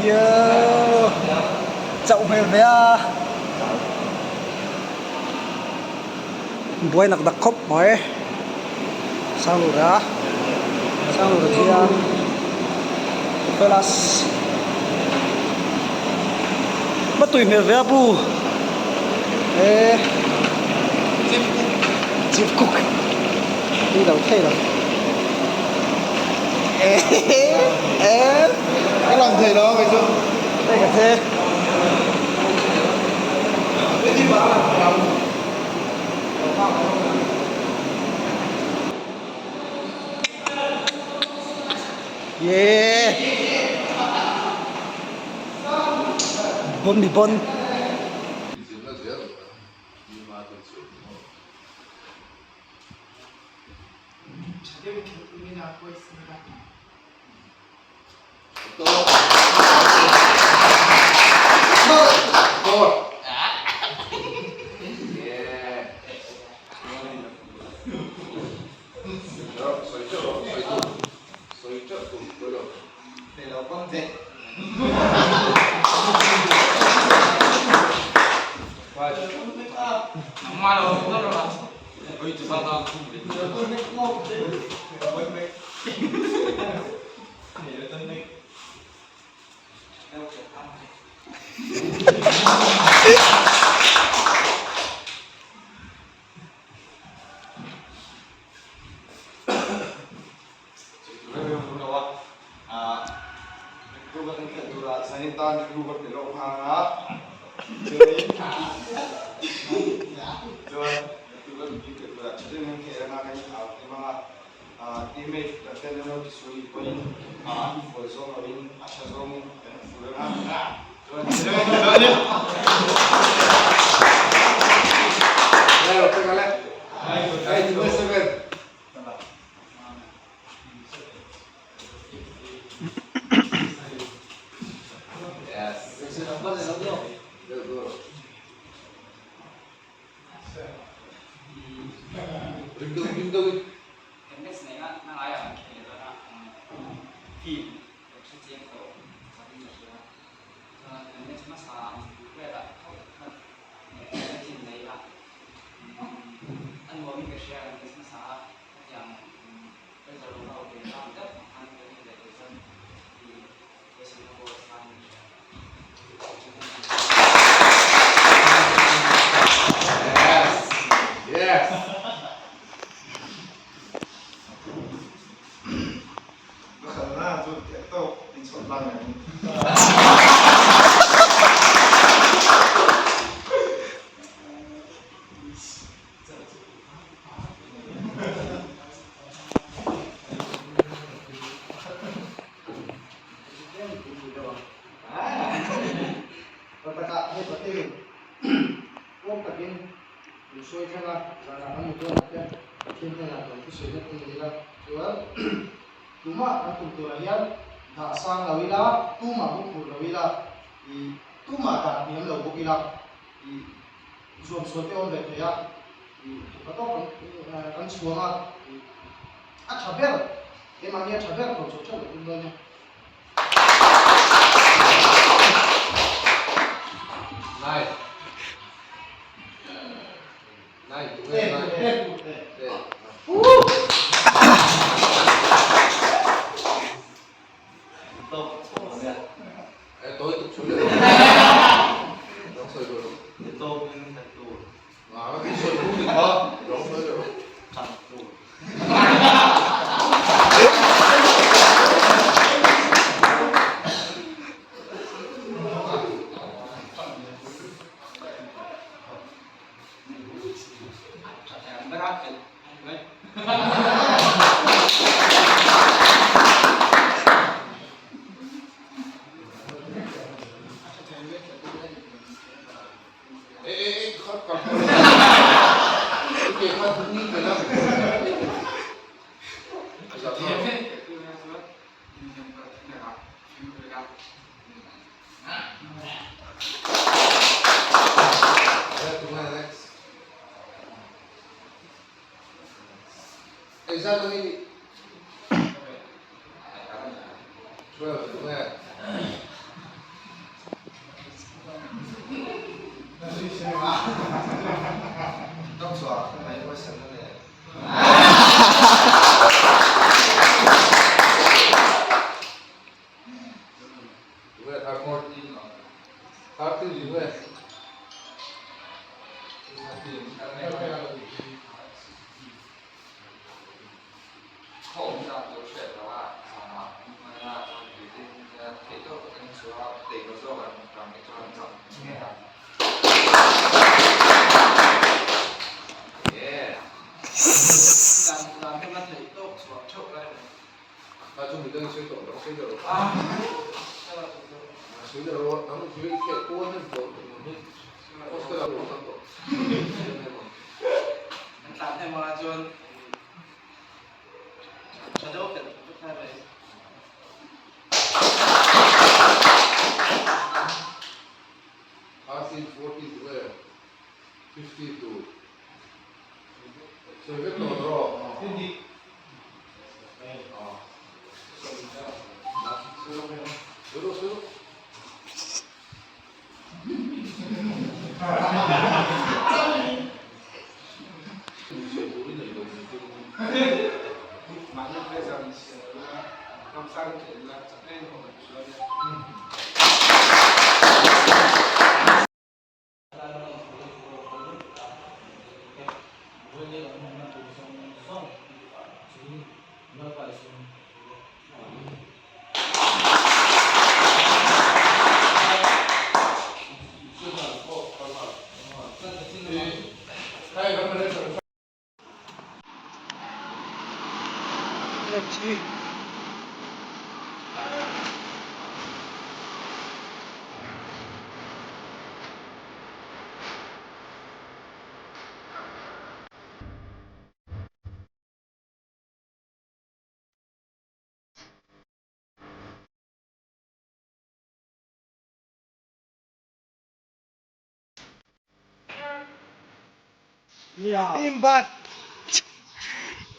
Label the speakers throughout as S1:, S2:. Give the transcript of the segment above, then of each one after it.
S1: Yeoo chauh hmel ve a buai nak dak khawp mai Sanglura Sanglura khian Palace va tui hmel ve a pu e Chief cook ni lo thei lo e e
S2: ka lang thei lo kei chu
S1: hei ka the Yeee bon mi bon.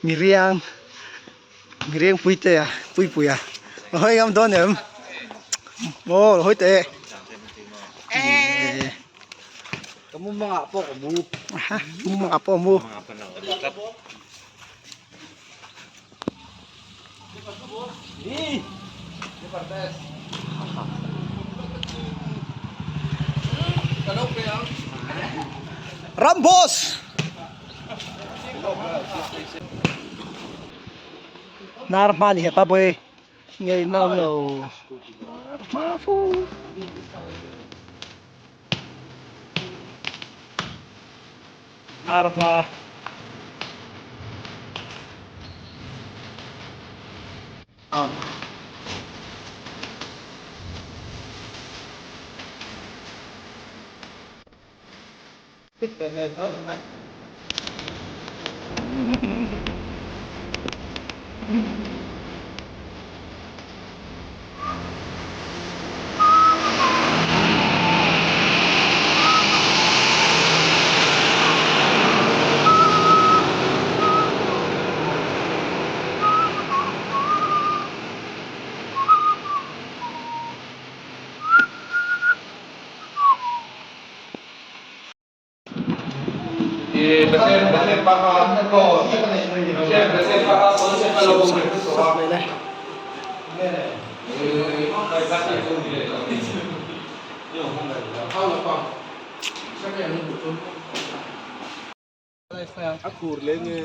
S1: Miriang Miriang puitea puipuia a hawi ngam dawn em aw a hawi teh e
S2: Ka mumangah pawh ka mu
S1: mumangah pawh a mu. Rambos Nar hma ni hepa boy ngei nam lo nar hma fu Nar hma
S2: A khur leh nge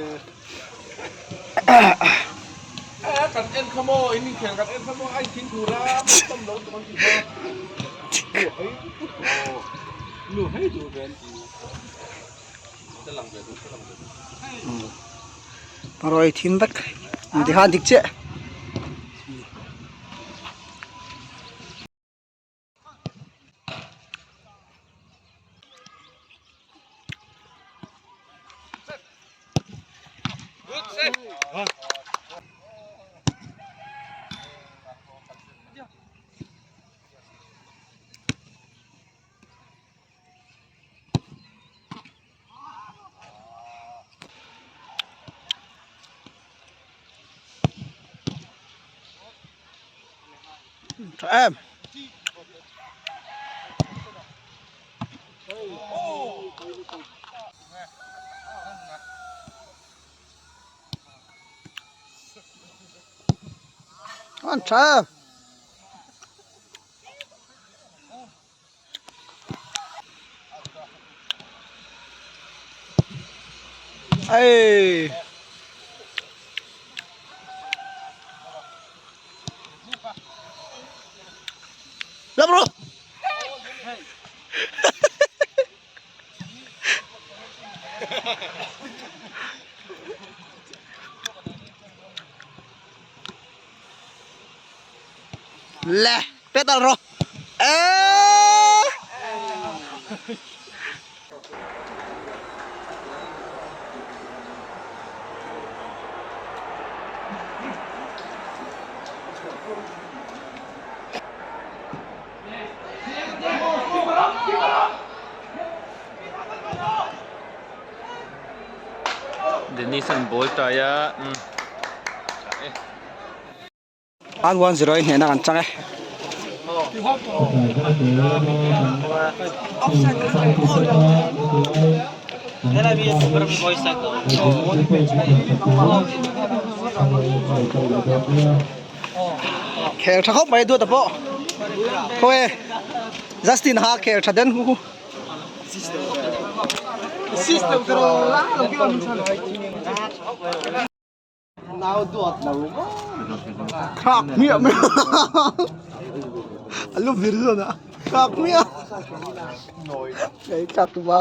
S2: kan en kha maw in inkhel kan en kha maw a in thing khur a tam lo tuk an ti kha nu hei duh ve an ti
S1: Rawi thim vek tikhan dik chiah. Tha em. An tha em. Ei. Lam rawh. Le pet al rawh. Eee.
S3: Dennis an ball tai a umm e.
S1: An 1-0 in hnehna kan chang e. Khel tha khawp mai duat a pawh. Khawi Justin ha khel tha den hu hu. Khak miah mai a lu vir zawn a khak miah. Kei khak tu ba.